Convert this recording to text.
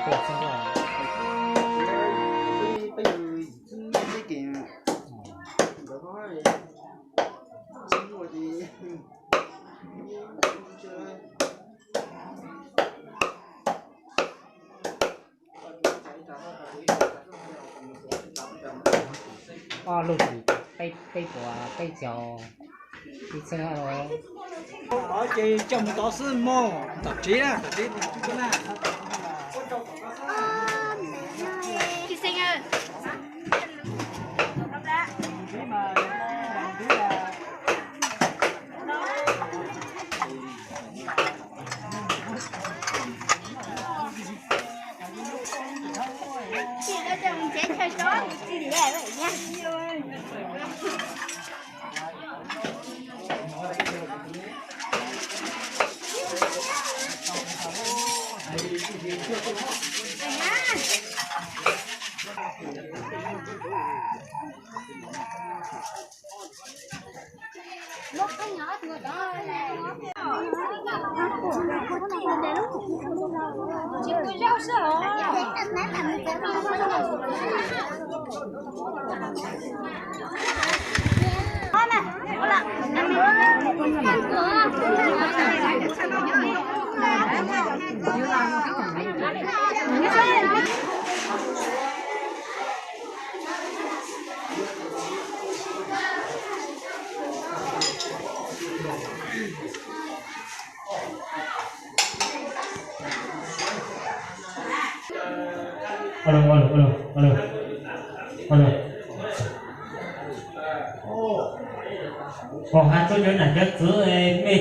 Ob lub peb puas peb caug ib txheeb. Ces coj mus tod xwb mog, tom tsev na, tom tsev. Alo, alo, alo, alo. Alo. Pom has tuaj cov nam cov txwv mej.